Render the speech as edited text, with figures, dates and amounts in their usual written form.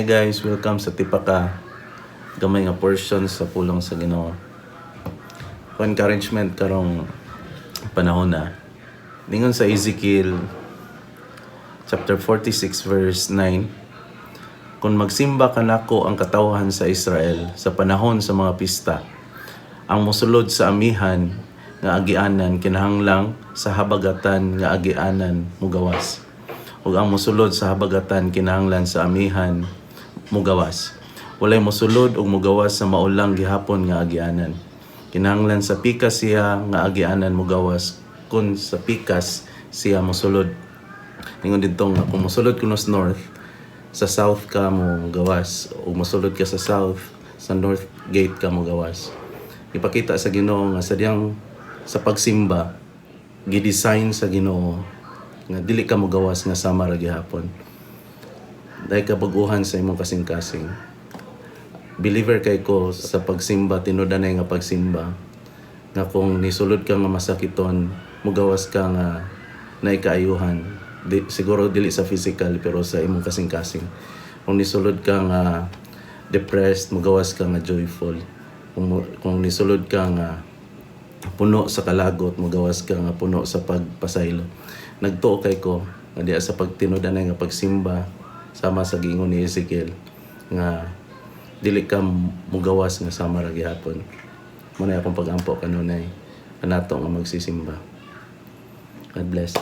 Hi guys, welcome sa tipa ka gamay nga portion sa pulong sa Ginoo. Ko encouragement karong panahon na. Ningon sa Ezekiel chapter 46 verse 9, "Kung magsimba kanako ang katawhan sa Israel sa panahon sa mga pista, ang mosulod sa amihan nga agianan kinahanglang sa habagatan nga agianan mugawas. Ug ang mosulod sa habagatan kinahanglan sa amihan mugawas. Walay mosulod ug mugawas sa maulang gihapon nga agianan. Kinahanglan sa pikas siya nga agianan mugawas kung sa pikas siya mosulod." Ningon didto nga kung mosulod kuno sa north, sa south ka mo gawas, o mosulod ka sa south, sa north gate ka mo gawas. Ipakita sa Ginoo nga sa diyang sa pagsimba, gidesign sa Ginoo nga dili ka mogawas nga sama ra gihapon. Dahil kabaguhan sa imong kasing-kasing. Believer kay ko sa pagsimba, tinud-anay nga pagsimba. Nga kung nisulod ka nga masakiton, mugawas ka nga naikaayuhan. Di, siguro dili sa physical pero sa imong kasing-kasing. Kung nisulod ka nga depressed, mugawas ka nga joyful. Kung nisulod ka nga puno sa kalagot, mugawas ka nga puno sa pagpasaylo. Nagtuo kay ko nga diya sa pagtinud-anay nga pagsimba, sama sa giingon ni Ezekiel nga dili ka mugawas nga sama ra gihapon. Mao na akong pagampo kanunay kanato nga magsisimba. God bless.